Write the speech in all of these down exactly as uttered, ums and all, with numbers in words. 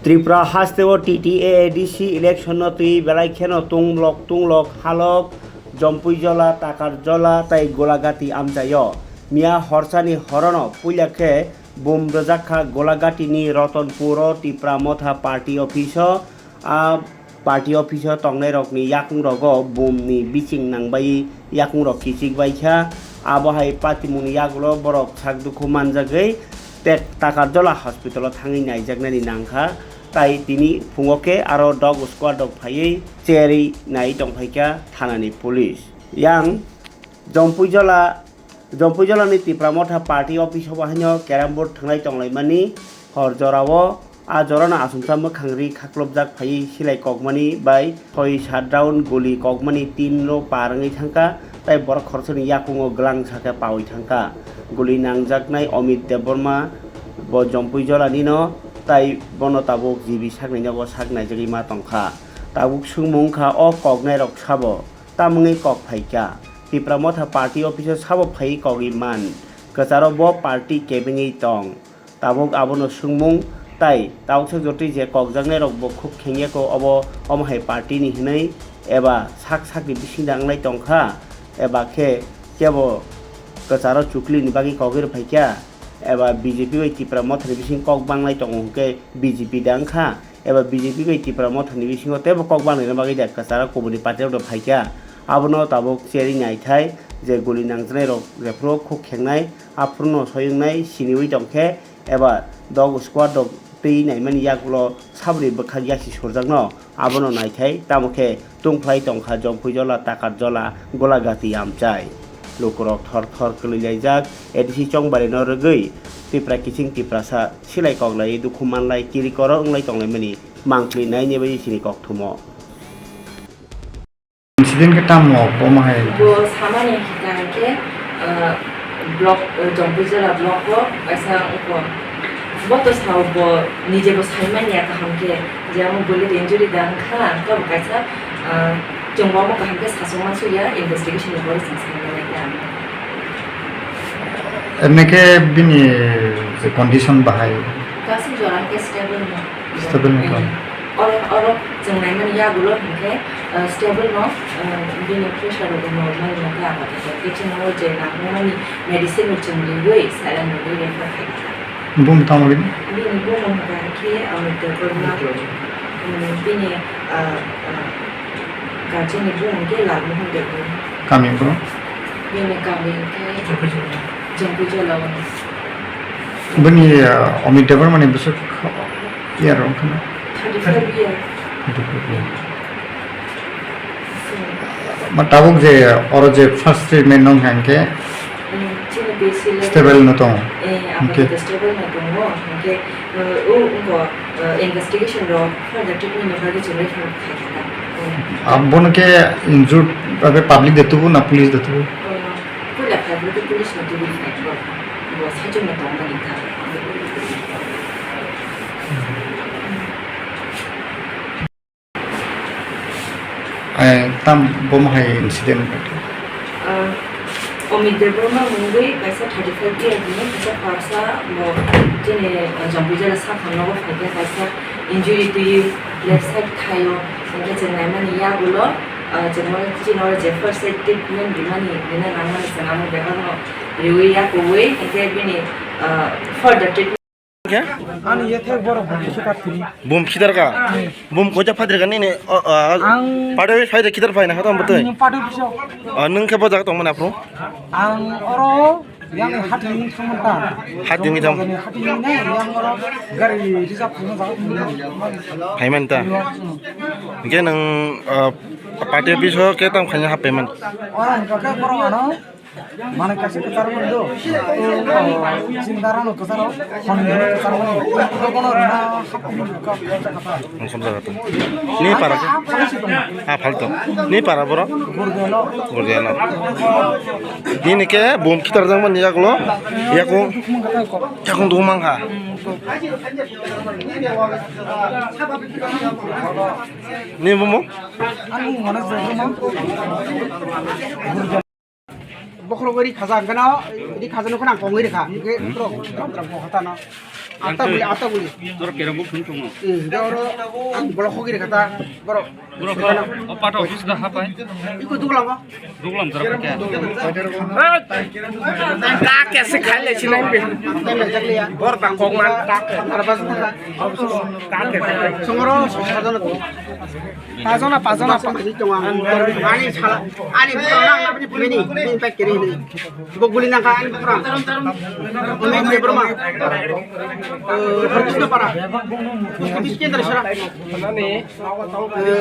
Tripura hasteo T T A A D C election no twi belai kheno tunglok tunglok halok Jompuijola, Takarjola tai Golagati amchaio miya horsani horono puila khe bum rwjak kha Golagati ni Rotonpur o Tipra Motha party office o. A party office o tongnai rokni yakung rogo bum ni biching nangbai yakung rok kichik bai kha. Abo hai patimung ni yagulo borok sak dukhu manjagwi tek Takarjola hospital o thangwi naijaknani nangkha. Tai tini phungo khe aro dog squad rok phaiwi cherwi nai tongphaikha thanani police. Yang Jompuijola, Jompuijolani Tipra Motha party office o haino carrom board thwnglai tonglaimani hor jorao a jorano achomsa mwkhang ri khaklopjak phaiwi silai kokmani bai soi sat round guli kokmani tin ro par wngwi thangkha, tai borok khoroksani yakungo gwlang sakhe pawi thangkha. Guli nangjaknai Amit Debbarma bo Jompuijolanino, tai bono tabuk G B sakni nogo sak naijagwi ma tongkha. Tabuk swngmung wngkha o koknairok sabo tamungwi kok phaikha. Tipra Motha party office o sabo phaiwi kogwi man. Kwcharo bo party kebengwi tong. Tabuk abono swngmung tai tabuksa jotoi je kokjaknairok bo khuk khengya kho obo omo hai party ni hinwi eba sak sakni bisingda wnglai tongkha eba khe kebo kwcharo chukli ni bagwi kogwi rw phaikha eba B J P bai Tipra Motha ni bising kok banglai tongo hwnkhe B J P da wngkha. Eba B J P bai Tipra Motha ni bisingo teibo kok banglaina bagwi da kwcharo kubuni party rok phaikha. Abono tabuk cherwi naithai je guli nangjaknai rok jephru khuk khengnai aphuru no soi wngnai siniwi tongkhe eba dog squad rok twi naimani yagulo saboni bwkhak yasi surjakno abono naithai tamo khe tungphlai tongkha Jompuijola, Takarjola, Golagati amchai. Lukurok thor thor kwlwi laijak A D C chongbarino rwgwi Tipra kiching Tiprasa silai koklai dukhu manlai kirikoro wnglai tonglaimani mangpli naini bagwi chini kokthumo. Incident khe tamo bo mahai? Bo samani hika khe, ah, block, ah, Jompuijala block o kaisa wngkho. Bo to sao bo nije bo saimanya kaham khe je amo bullet injury da wngkha, tamo kaisa, ah, chwng bo amo kaham khe sasuk mansukya, investigation ni pore chwng saimanya khe amo. Emne khe bini je condition bahai? Kaisa jora khe stable no. Stable no to? Mm. Oro, oro chwng naimani yagulo hinkhe, uh, stable no, uh, bini pressure rok normal no khe apatot. Khe chwng o je nangmani medicine rok chwng riwi saline rogwi refer khaikha. Bumung tamo bini? Bini bumung hinkhe Amit Debbarma, um, bini, uh, uh, guardian ni bumung khe Lalmohan Debbarma. Kami bro? Bini kami khe Jompuijala o. Bini, uh, Amit Debbarma ni bwswk year wng khana? Thirty-five year. Thirty-five year. Ma tabuk je oro je first treatment nong hang khe Mm, chini B C le stable no tongo. Eh, hingke apatot stable no tongo. Hingke, uh, o, wngkho, uh, investigation rok further treatment ni bagwi chwng refer khaikha. Mm. Abono khe injured, abe public de tubu na police de tubu? Uh, puila khaibro khe police no tubui khaibro. Bo saichung no tongmani kha. Ai, tam bomo hai incident. Ah, Amit Debbarma mungwi kaisa thirty five year ni kaisa pharsa bo chini, ah, Jompuijala sakhamno bo phaikhe kaisa injury twiwi left side thaio, hwnkhe chwng naimani yagulo, ah, chwngno chini oro je first aid treatment rimani, rina nangmani chwng amo bebakno riwi yakuwi, hwnkhe bini, ah, further treatment. Khe? Ani yethek borok bumung khitar tini. Bumung khitar ka? Hmm. Bumung kocha phadir ka nini, o, o, ang party office phaide khitar phaina khatam bwtwi? Ang party office o. O, nwng khe bo jaga tongmani aphuru? Ang oro yang hati ni thangmani ta. Hati ni thang. Hati ni ne yang oro gari reserve thangma jaga tongmani. Phaimani ta? Hmm. Hingke nwng, o, party office o khe tamo khaina hap phaimani? Oro hingka khe borok ano. Mane kaisa kwcharo mani do. Chini dara no kwcharo, hwn no kwcharo mani. Bono rina hapni ka kota kata. Ang samsa kata. Ni para ke? Ah, phal si tong. Ah, phal tong. Ni para boro? Gurgelo. Gurgelo. Nini ke bum khitar jang mani yaklo. Yakung. Yakung dong mang ha. Ni bumu? Ani mane jogma. Bokhorok ri khaja hwnkhe no, ri khaja no khwna kongwi rikha. Hwnkhe borok tram tram kok kha ta no. Atta guli, atta guli. Tor kerong bo phun thung no. Hmm, de oro ang bolok hogwi rikha ta borok. Borok o pato office da hapai. Iko duglam bo. Duglam jora ke. Ta ke se khai le sinai be. Bor ta kok man ta. Arba ta. Ta ke. Songoro sajono. Pajona, pajona. Ani sala, ani pajona, ani pini, ini pack kiri ini. Bo guli nangka ani pura. Omen Debbarma. Eh, Harkishnapara. Pusti bis kendra sara. Eh,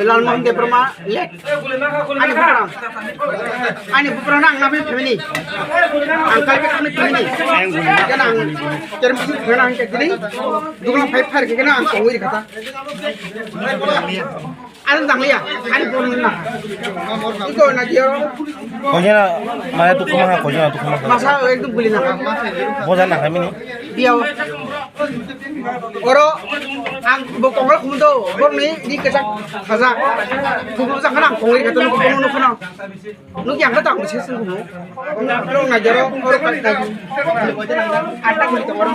Lalmohan Debbarma, late. Ani pura. Ani pura nang nabi family. Angkal ke kami family. Kana ang termisi kana ang kiri. Dukla five fire ke kana ang kongwi kata. Ano tangliya, ani phone na. Iko na diyo. Kojana maya tu kuma ha, kojana tu kuma ha. Masa ekdom guli na. Boja na kami ni. Diyo. Oro ang bo kongol khum do, bor ni di kesak khaja. Khum do jang kana kongol kata no kono no kono. Nuk yang kata ang sesung khum. Oro na diyo, oro kata. Ata guli to oro.